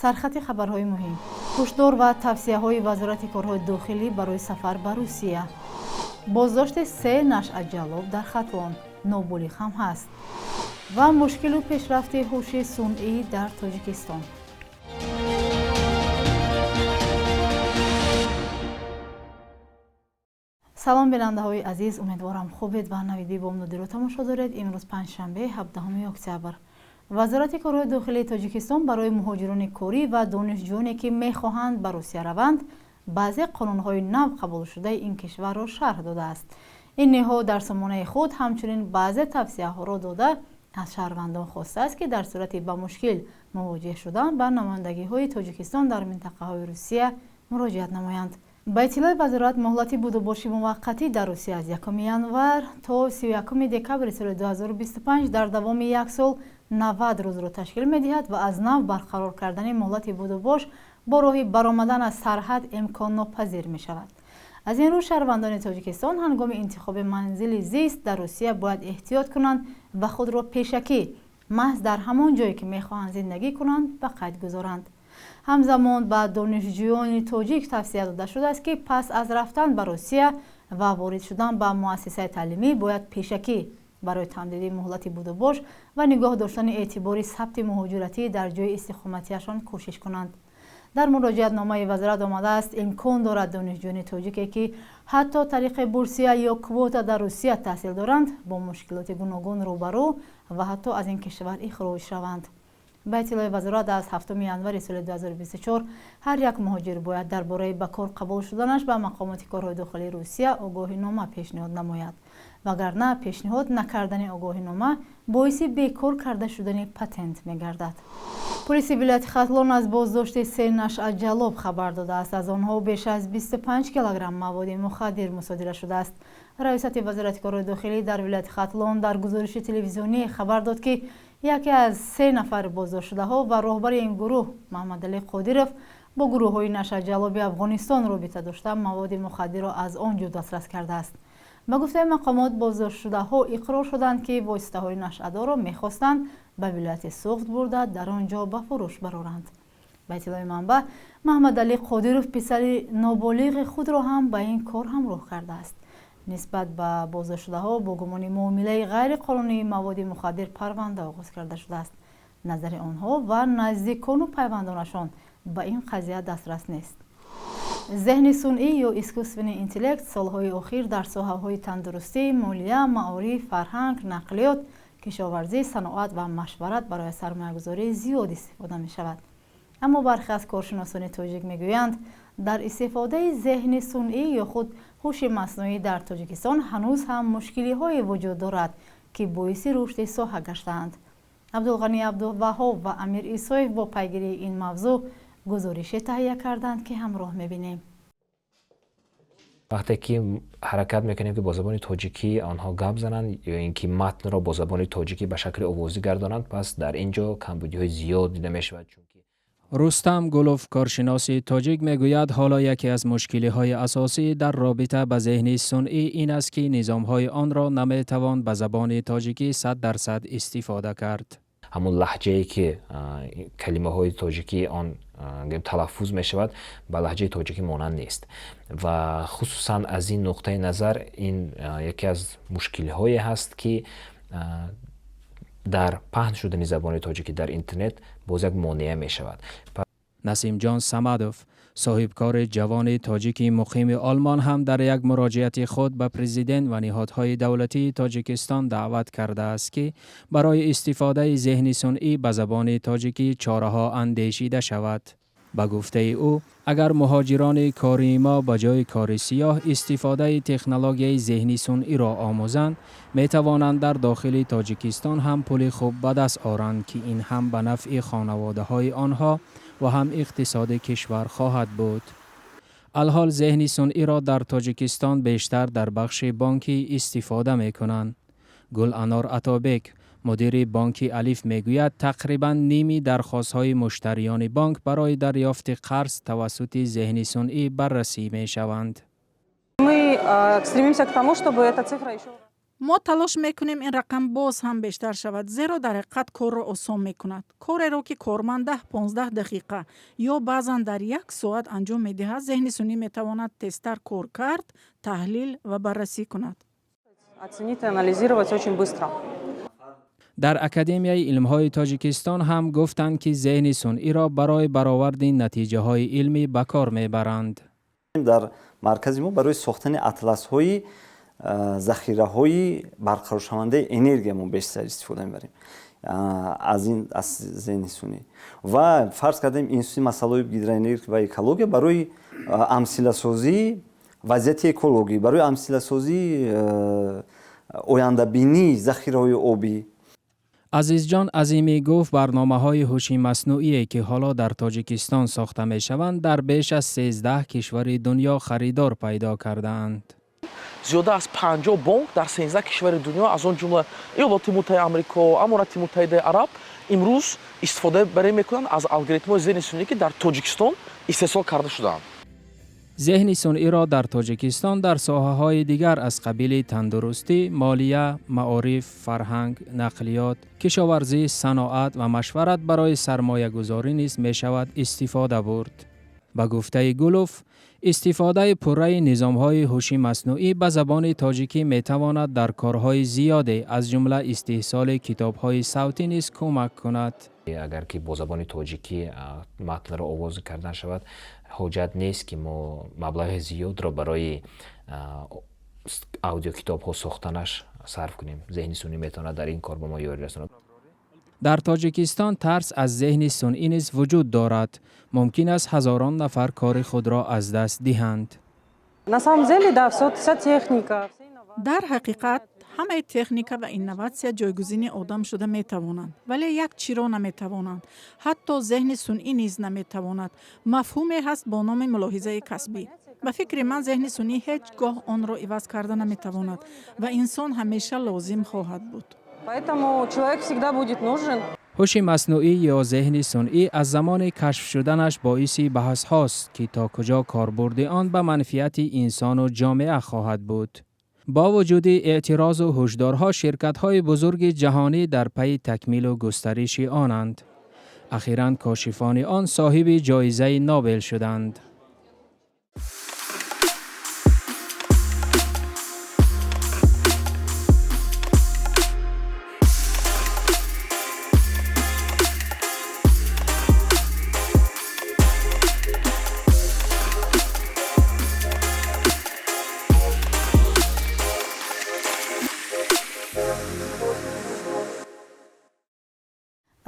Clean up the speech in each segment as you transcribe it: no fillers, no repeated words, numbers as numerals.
Сархати хабарҳои муҳим: ҳушдор ва тавсияҳои Вазорати корҳои дохилӣ барои сафар ба Русия, боздошти се нашъаҷаллоб дар Хатлон, ноболиғ ҳам ҳаст, ва мушкилу пешрафти ҳуши сунъӣ дар Тоҷикистон. Салом, бинандаҳои азиз, умедворам, хубед ва навиди бомдодиро тамошо доред. Имрӯз панҷшанбе, 17 октябр. Вазорати корҳои дохилии Тоҷикистон барои муҳоҷирони корӣ ва донишҷӯёне, ки мехоҳанд ба Русия раванд, баъзе қонунҳои нав қабулшудаи ин кишварро шарҳ додааст. Ин ниҳод дар сомонаи худ ҳамчунин баъзе тавсияҳоро дода, аз шаҳрвандон хостааст, ки дар сурати ба мушкил мувоҷеҳ шудан ба намояндагиҳои Тоҷикистон дар минтақаҳои Русия муроҷиат намоянд. Ба иттилои вазорат, муҳлати будубоши муваққатӣ дар Русия аз 1 январ то 31 декабри соли 2025 дар давоми як сол 90 рӯзро ташкил медиҳад ва аз нав барқарор кардани муҳлати будубош бо роҳи баромадан аз сарҳад имконнопазир мешавад. Аз ин рӯ, шаҳрвандони Тоҷикистон ҳангоми интихоби манзили зист дар Русия бояд эҳтиёт кунанд ва худро пешакӣ маҳз дар ҳамон ҷое, ки мехоҳанд зиндагӣ кунанд, ба қайд гузоранд. Ҳамзамон ба донишҷӯёни тоҷик тавсия дода шудааст, ки пас аз рафтан ба Русия ва ворид шудан ба муассисаи таълимӣ бояд пешакӣ барои тамдиди муҳлати будубош ва нигоҳ доштани эътибори сабти муҳоҷиратӣ дар ҷои истиқоматиашон кӯшиш кунанд. Дар муроҷиатномаи вазорат омадааст, имкон дорад донишҷӯёни тоҷике, ки ҳатто тариқи бурсия ё квота дар Русия таҳсил доранд, бо мушкилоти гуногун рӯбарӯ ва ҳатто аз ин кишвар ихроҷ шаванд. Ба иттилои вазорат, аз 7 январи соли 2024 ҳар як муҳоҷир бояд дар бораи ба кор қабул шуданаш ба мақомоти корҳои дохилии Русия огоҳинома пешниҳод намояд, вагарна пешниҳод накардани огоҳинома боиси бекор карда шудани патент мегардад. Полиси вилояти Хатлон аз боздошти се нашъаҷаллоб хабар додааст. Аз онҳо беш аз 25 килограмм маводи мухаддир мусодира шудааст. Раёсати Вазорати корҳои дохилӣ дар вилояти Хатлон дар гузориши телевизионӣ хабар дод, ки яке аз се нафар боздоштшудаҳо ва роҳбари ин гурӯҳ, Маҳмадалӣ Қодиров, бо гурӯҳҳои нашъаҷаллоби Афғонистон робита дошта, маводи мухаддирро аз он ҷо дастрас кардааст. Ба гуфтаи мақомот, боздоштшудаҳо иқрор шуданд, ки воситаҳои нашъадорро мехостанд ба вилояти Суғд бурда, дар он ҷо ба фурӯш бароранд. Ба иттилои манбаъ, Маҳмадалӣ Қодиров писари ноболиғи худро ҳам ба ин кор ҳамроҳ кардааст. Нисбат ба боздоштшудаҳо бо гумони муомилаи ғайриқонунии маводи мухаддир парванда оғоз карда шудааст. Назари онҳо ва наздикону пайвандонашон ба ин қазия дастрас нест. Зеҳни сунъӣ ё искусственный интеллект солҳои охир дар соҳаҳои тандурустӣ, молия, маориф, фарҳанг, нақлиёт, кишоварзӣ, саноат ва машварат барои сармоягузорӣ зиёд истифода мешавад. Аммо бархе аз коршиносони тоҷик мегӯянд, дар истифодаи зеҳни сунъӣ ё худ ҳуши маснуӣ дар Тоҷикистон ҳанӯз ҳам мушкилиҳое вуҷуд дорад, ки боиси рушди соҳа гаштаанд. Абдулғанӣ Абдуваҳҳоб ва Амир Исоев бо пайгирии ин мавзӯъ гузорише таҳия карданд, ки ҳамроҳ мебинем. Вақте ки ҳаракат мекунем, ки бо забони тоҷикӣ онҳо гап зананд ё ин ки матнро бо забони тоҷикӣ ба шакли овозӣ гардонанд, пас дар ин ҷо камбудиҳои зиёд дида мешавад, чунки Рустам Гулов, коршиноси тоҷик, мегӯяд, ҳоло яке аз мушкилиҳои асосӣ дар робита ба зеҳни сунъӣ ин аст, ки низомҳои онро наметавон ба забони тоҷикӣ 100% истифода кард. Ҳамон лаҳҷае, ки калимаҳои тоҷикӣ он талаффуз мешавад, ба лаҳҷаи тоҷикӣ монанд нест ва хусусан аз ин нуқтаи назар ин яке аз мушкилиҳое ҳаст, ки дар паҳн шудани забони тоҷикӣ дар интернет боз як монеа мешавад. Насимҷон Самадов, соҳибкори ҷавони тоҷики муқими Олмон, ҳам дар як муроҷиати худ ба президент ва ниҳодҳои давлатии Тоҷикистон даъват кардааст, ки барои истифодаи зеҳни сунъӣ ба забони тоҷикӣ чораҳо андешида шавад. Ба гуфтаи ӯ, агар муҳоҷирони кории мо ба ҷои кори сиёҳ истифодаи технологияи зеҳни сунъиро омӯзанд, метавонанд дар дохили Тоҷикистон ҳам пули хуб ба даст оранд, ки ин ҳам ба нафъи хонаводаҳои онҳо ва ҳам иқтисоди кишвар хоҳад буд. Алҳол зеҳни сунъиро дар Тоҷикистон бештар дар бахши бонкӣ истифода мекунанд. Гуланор Атобек, мудири бонки Алиф, мегӯяд, тақрибан ними дархостҳои муштариёни бонк барои дарёфти қарз тавассути зеҳни сунъӣ баррасӣ мешаванд. Мы стремимся к тому, чтобы эта цифра еще Мо талош мекунем, ин рақам боз ҳам бештар шавад, зеро дар ҳақиқат корро осон мекунад. Кореро, ки корманд 10-15 дақиқа ё баъзан дар як соат анҷом медиҳад, зеҳни сунъӣ метавонад тезтар кор кард, таҳлил ва баррасӣ кунад. Оценить и анализировать очень быстро. Дар Академияи илмҳои Тоҷикистон ҳам гуфтанд, ки зеҳни сунъиро барои бароварди натиҷаҳои илмӣ ба кор мебаранд. Дар маркази мо барои сохтани атласҳои захираҳои барқароршавандаи энергия мо бештар истифода мебарем аз ин, аз зеҳни сунъӣ. Ва фарз кардем, институти масъалаҳои гидроэнергетика ва экология барои амсиласозии вазъияти экологӣ, барои амсиласозии ояндабинии захираҳои обӣ. Азизҷон Азимӣ гуфт, барномаҳои ҳуши маснуие, ки ҳоло дар Тоҷикистон сохта мешаванд, дар беш аз 13 кишвари дунё харидор пайдо кардаанд. Зиёда аз 50 бонк дар 13 кишвари дунё, аз он ҷумла Иёлоти Муттаҳидаи Амрико, Аморати Муттаҳидаи Араб, имрӯз истифода баре мекунанд аз алгоритмҳои зеҳни сунъӣ, ки дар Тоҷикистон истеҳсол карда шудаанд. Зеҳни сунъиро дар Тоҷикистон дар соҳаҳои дигар аз қабили тандурустӣ, молия, маориф, фарҳанг, нақлиёт, кишоварзӣ, саноат ва машварат барои сармоягузорӣ низ мешавад истифода бурд. Ба гуфтаи Гулов, истифодаи пурраи низомҳои ҳуши маснуӣ ба забони тоҷикӣ метавонад дар корҳои зиёде, аз ҷумла истеҳсоли китобҳои савтӣ низ кӯмак кунад. Агар ки бо забони тоҷикӣ матнро овоз кардан шавад, ҳоҷат нест, ки мо маблағи зиёдро барои аудиокитобҳо сохтанаш сарф кунем. Зеҳни сунъӣ метавонад дар ин кор ба мо ёрӣ расонад. Дар Тоҷикистон тарс аз зеҳни сунъӣ низ вуҷуд дорад. Мумкин аст, ҳазорон нафар кори худро аз даст диҳанд. На самом деле, да, все, вся техника. Дар ҳақиқат, ҳамаи техника ва инноватсия ҷойгузини одам шуда метавонанд, вале як чиро наметавонанд, ҳатто зеҳни сунъӣ низ наметавонад. Мафҳуме ҳаст бо номи мулоҳизаи касбӣ. Ба фикри ман, зеҳни сунъӣ ҳеҷ гоҳ онро иваз карда наметавонад ва инсон ҳамеша лозим хоҳад буд. Поэтому человек всегда будет нужен. Ҳуши маснуӣ ё зеҳни сунъӣ аз замони кашф шуданаш боиси баҳсҳост, ки то куҷо корбурди он ба манфиати инсону ҷомеа хоҳад буд. Бо вуҷуди эътирозу ҳушдорҳо, ширкатҳои бузурги ҷаҳонӣ дар пайи такмилу густариши онанд. Ахиран кошифони он соҳиби ҷоизаи Нобел шуданд.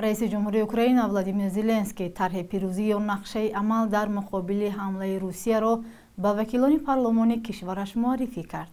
Раиси ҷумҳурии Украина Владимир Зеленский тарҳи пирӯзӣ ё нақшаи амал дар муқобили ҳамлаи Русияро ба вакилони парлумони кишвараш муаррифӣ кард.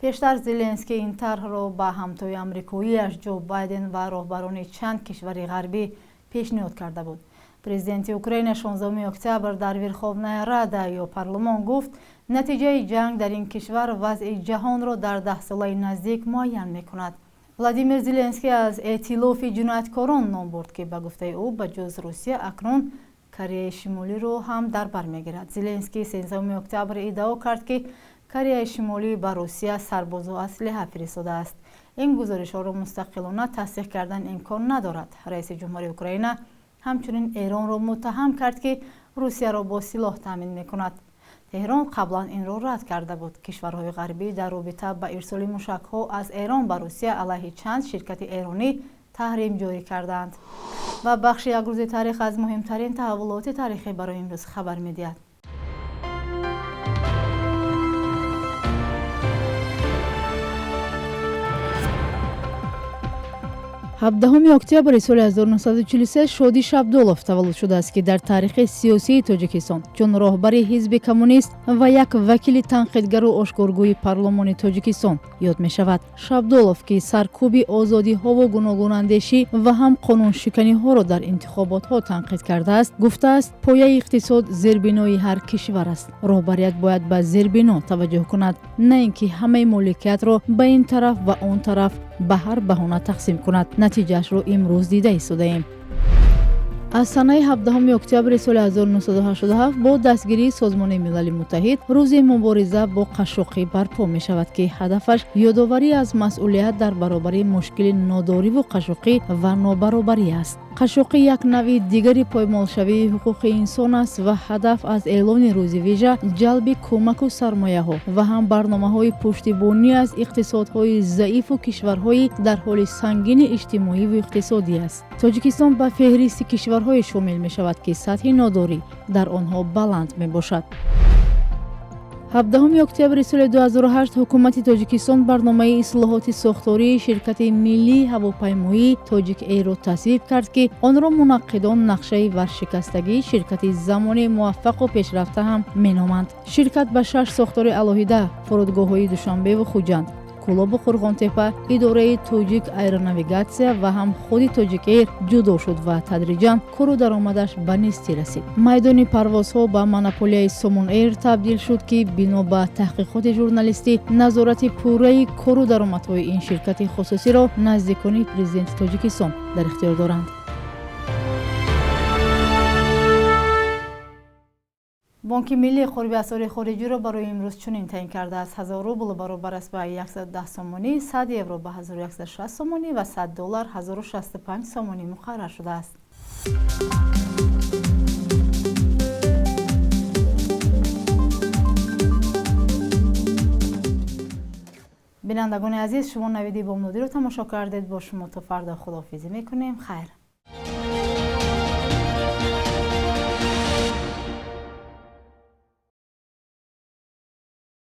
Пештар Зеленский ин тарҳро ба ҳамтои амрикоияш Ҷо Байден ва роҳбарони чанд кишвари ғарбӣ пешниҳод карда буд. Президенти Украина 16 октябр дар Верховная Рада ё парлумон гуфт, натиҷаи ҷанг дар ин кишвар вазъи ҷаҳонро дар даҳсолаи наздик муайян мекунад. Владимир Зеленский аз эътилофи ҷинояткорон ном бурд, ки ба гуфтаи ӯ, ба ҷуз Русия акнун Кореяи Шимолиро ҳам дар бар мегирад. Зеленский 13 октябр иддао кард, ки Кореяи Шимолӣ ба Русия сарбозу аслиҳа фиристодааст. Ин гузоришҳоро мустақилона тасдиқ кардан имкон надорад. Раиси ҷумҳури Украина ҳамчунин Эронро муттаҳам кард, ки Русияро бо силоҳ таъмин мекунад. Теҳрон қаблан инро рад карда буд. Кишварҳои ғарбӣ дар робита ба ирсоли мушакҳо аз Эрон ба Русия алайҳи чанд ширкати эронӣ таҳрим ҷорӣ кардаанд. Ва бахши «Як рӯзи таърих» аз муҳимтарин таҳаввулоти таърихӣ барои имрӯз хабар медиҳад. 17 октябри соли 1943 Шоди Шабдолов таваллуд шудааст, ки дар таърихи сиёсии Тоҷикистон чун роҳбари ҳизби коммунист ва як вакили танқидгару ошкоргӯи парлумони Тоҷикистон ёд мешавад. Шабдолов, ки саркӯби озодиҳову гуногунандешӣ ва ҳам қонуншиканиҳоро дар интихоботҳо танқид кардааст, гуфтааст: «Пояи иқтисод зербинои ҳар кишвар аст. Роҳбарият бояд ба зербино таваҷҷӯҳ кунад, на ин ки ҳамаи моликиятро ба ин тараф ва он тараф ба ҳар баҳона тақсим кунад. Натиҷаашро имрӯз дида истодаем». Аз санаи 17 октябри соли 1987 бо дастгирии Созмони Милали Муттаҳид рӯзи мубориза бо қашшоқӣ барпо мешавад, ки ҳадафаш ёдоварӣ аз масъулият дар баробари мушкили нодориву қашшоқӣ ва нобаробарӣ аст. Қашшоқӣ як навъи дигари поймолшавии ҳуқуқи инсон аст ва ҳадаф аз эълони рӯзи вижа ҷалби кӯмаку сармояҳо ва ҳам барномаҳои пуштибонӣ аз иқтисодҳои заифу кишварҳои дар ҳоли сангини иҷтимоиву иқтисодӣ аст. Тоҷикистон ба феҳристи кишварҳое шомил мешавад, ки сатҳи нодорӣ дар онҳо баланд мебошад. 17 октябри соли 2008 ҳукумати Тоҷикистон барномаи ислоҳоти сохтории ширкати миллии ҳавопаймоии Тоҷик Эйрро тасвиб кард, ки онро мунаққидон нақшаи варшикастагии ширкати замони муваффақу пешрафта ҳам меноманд. Ширкат ба 6 сохтори алоҳида фурудгоҳҳои Душанбеву Хуҷанд, Кӯлобу Қурғонтепа, идораи Тоҷик Аэронавигатсия ва ҳам худи Тоҷик Эйр ҷудо шуд ва тадриҷан кору даромадаш ба нестӣ расид. Майдони парвозҳо ба монополияи Сомон Эйр табдил шуд, ки бино ба таҳқиқоти журналистӣ назорати пурраи кору даромадҳои ин ширкати хусусиро наздикони президенти Тоҷикистон дар ихтиёр доранд. Бонки Миллии қурби асъори хориҷиро барои имрӯз чунин таъин кардааст: 1000 рубл баробар аст ба 110 сомонӣ, 100 евро ба 1160 сомонӣ ва 100 доллар 1065 сомонӣ муқаррар шудааст. Бинандагони азиз, шумо навиди бомдодиро тамошо кардед. Бо шумо то фардо худоҳофизӣ мекунем. Хайр.